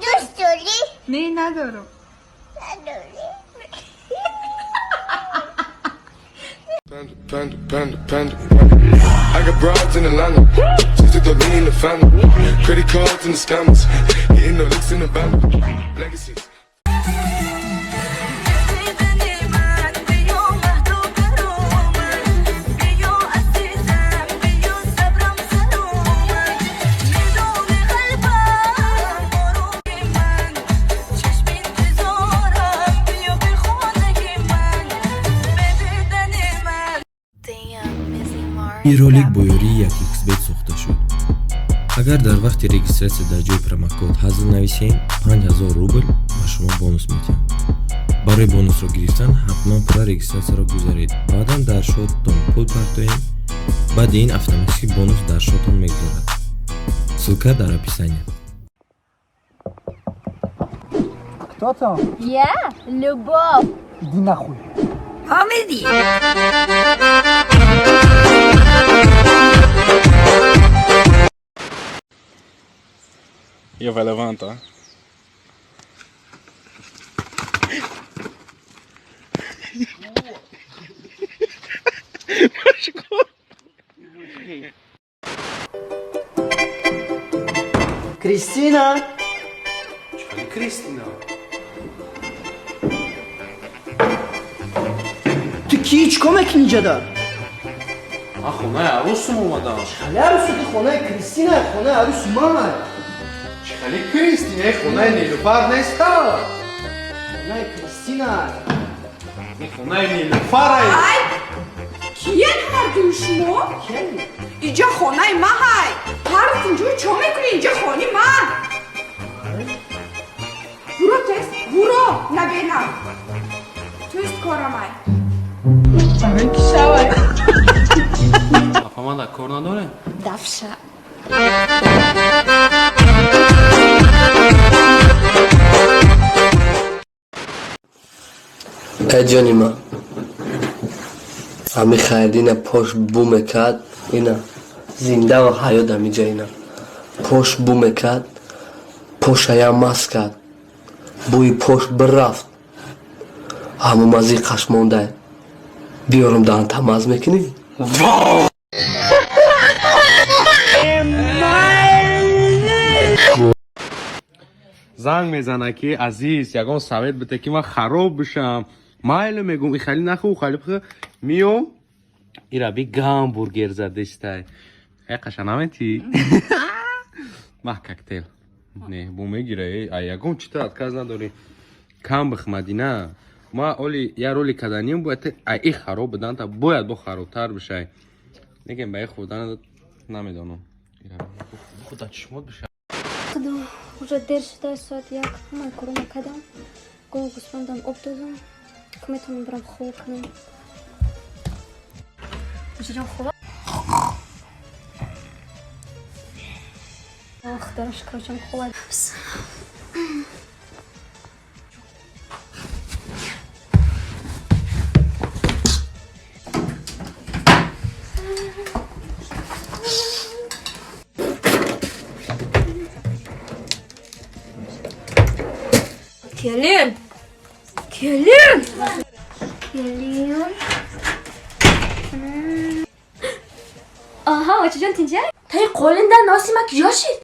Дӯст дорӣ? Не, надорам. Надорӣ. Panda, panda, panda, panda. I got broads in Atlanta. Just took the lean in the family. Credit cards and the scammers. Hitting the licks in the bando. Legacies. Ин ролик бо ёрии 1xBet сохта шуд. Агар дар вақти регистрация дар ҷои промокод ҳазл нависем, 5000 рубл ба шумо бонус медиҳанд. Барои бонусро гирифтан ҳатман пурра регистрацияро гузаред, баъдан дар счётатон пул партоед. Баъди ин автоматически бонус дар счётон мегузарад. Ссылка дар описание. Кто там? Я Любовь. Иди нахуй. Ҳамиди. Io vai levantar. Machucou. Кристина! Кристина. Ту кӣ, чикор мекунӣ ҷада? Ман хонаи арӯсум омадам. Хали арӯсу? Ки хонаи Кристина, хонаи арӯси ман. Чӣ хали Кристина? Хонаи Нилуфар неста. Хонаи Кристина. Хонаи Нилуфарай. Ай, киен ҳардуи шумо? Иҷа хонаи ма ҳай. Ҳар инҷо чо мекунӣ? Инҷа хони ман. Буро, тез буро, набена. Туист корамай. Шавай. Апа, ман дар кор надорем. Дафша. Э, ҷони ман, ҳами Хайрдина пош бу мекард, ина зиндаву ҳаёт ҳамиҷа, ина пош бу мекард, пошаям мас кард, бӯи пош бирафт, ҳаму мазии қашмондай биёрам, даҳанта маз мекунӣ. Занг мезана, ки азиз, ягон совет бите, ки ман хароб бишам. Майле, мегум, и хали наху, хали бихӯ. Миём, ира би гамбургер задистай. Э, қаша наметӣ мах коктейл не бу мегира. Э, а ягон чита отказ надорӣ, кам бих. Мадина, ма оли я роли каданим, бояд а и хароб буданта, бояд бо харобтар бишай. Лекин ба и хӯрдан намедонам. Ира худа чишмот биша. Худо, уже дер шуда, соат 1. Ман кору накардам. Гову гӯсфандам об додам. Ки метавонам барам хоб кунам. Ҷирам хоб. Худоро шукр, хоб. Келин! Келин! Келин! Аҳа, очаҷон, тинҷа? Таи қолинда носима киҷо шид?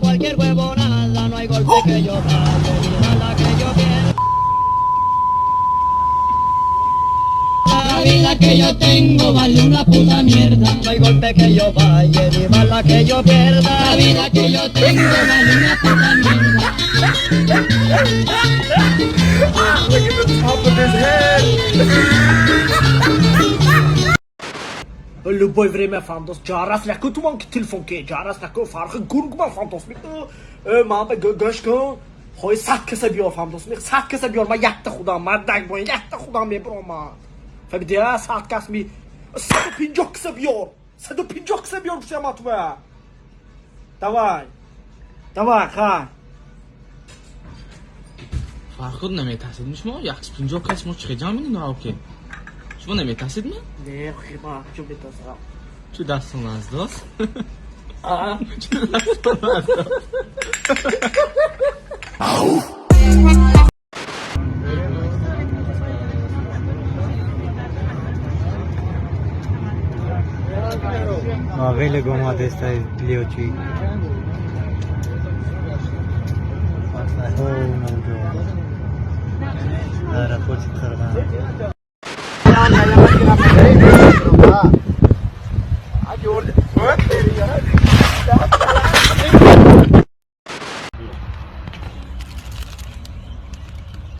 Cualquier huevonada, no hay golpe que yo falle, ni bala que yo pierda. La vida que yo tengo vale una puta mierda. No hay golpe que yo falle, ni bala que yo pierda. La vida que yo tengo vale una puta mierda. Look at the top of his head. Любое время фаҳмдос, ҷарас наку, ту ман ки телефон ки ҷарас наку, фарқи гург ман фаҳмдос. Э, ман ба гӯш кун, хоҳи 100 каса биёр, фаҳмдос, 100 каса биёр, ман якта худам мардак бо якта худам мебурам ман, фаҳмидия? 100 кас ми, 150 каса биёр, 150 каса биёр, гуфтам ман туба. Давай, давай, хай. Фархуд, наметарсидми шумо? 150 кас шумо чӣ ҷамъ минед, ҳавке? Шумо наметарсидми? Не, хима, чо метарсам? Чӣ дастон аздост? Чӣ дастон аздост? Вели омадестай лётчик. Ҳо, аэропорти Қирған.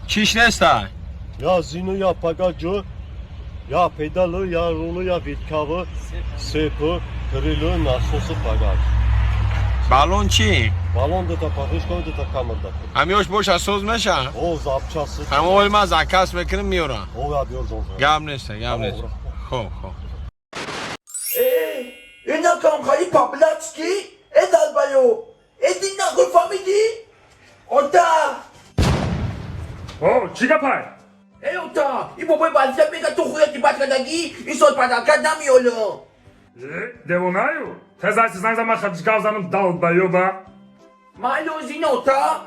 Чиш нестай? Я зину, я пагаджу, я педалы, я рулы, я виткавы, цепы, крылы, насосы пагаж. Баллон чӣ? Баллон дета пахишка, дета камерда. Ҳамиёш боша, соз меша? О, запчасти. Ҳамои ман заказ мекунам, меёрам. О, я биёр зон. Гап неста, гап нест. Хоб, хоб. Ина камхали по-блядски, э долбоёб, иди нахуй, фамили, ота. О, чӣ гапай? Э, ота, и бобои базия мега ту хуя тибат кадаги, и сол падака намиёло. Э, девонаю? Тезайси занг за ман хадиш гав занам, долбоёба. Мало зина, ота.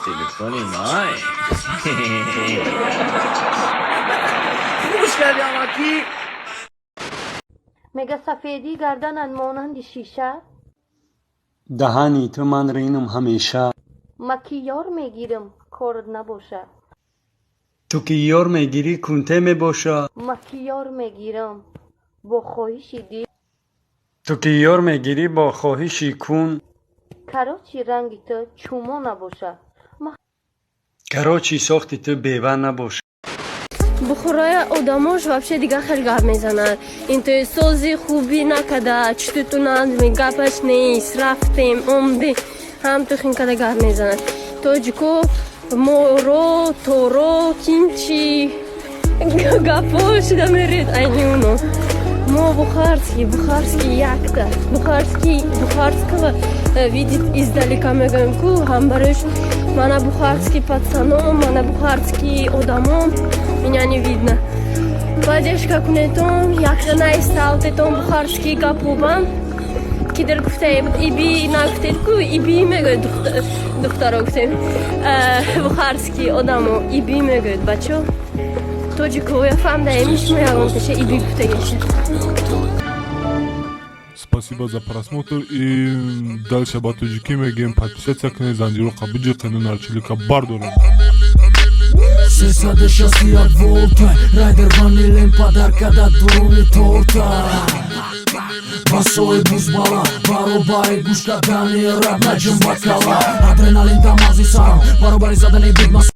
Телефони май. Хуш кардам, аки. Мега сафедӣ гарданат монанди шиша. Даҳани ту ман ринум ҳамеша. Ма ки ёр мегирам, корат набоша. Ту ки ёр мегирӣ, кунте мебоша. Ма ки ёр мегирам бо хоҳиши дил. Ту ки ёр мегирӣ бо хоҳиши кун. Карочи ранги ту чумо набоша. Карочи сохти ту бева набоша. Бухороя одамош вообще дигар хел гап мезанад. Интои сози хубӣ накада, чутуту надми, гапаш нест, рафтем, омдем, ҳам тухин када гап мезанад. Тоҷико моро торо кинчи гапо шуда меред айни уно. Мо бухарский, бухарский якта, бухарский, бухарского видит издалека мегӯем ку ҳам барош мана бухарский пацаном, мана бухарский одамом меня не видно. Поддержка кунетон, якта наисталтетон бухарский гапубан. Кидер гуфтаем, иби нагуфтед ку, иби мегӯяд духтаро гуфтем. Бухарский одамо иби мегӯяд, бачо. Тоҷикоя фаҳмдаем, шумо ягон теша иби гуфтагиша. Спасибо за просмотр и дальше ба тоҷикӣ мегӯем: подписаться кунед, занҷироқа биҷиқену нарчилика бардорем. 361 волта райдер ванилем падаркада дуруни торта. Басои бузбала баробари гӯш кардани раб наҷим бакала. Адреналин дамази сарам баробари задани бигмас.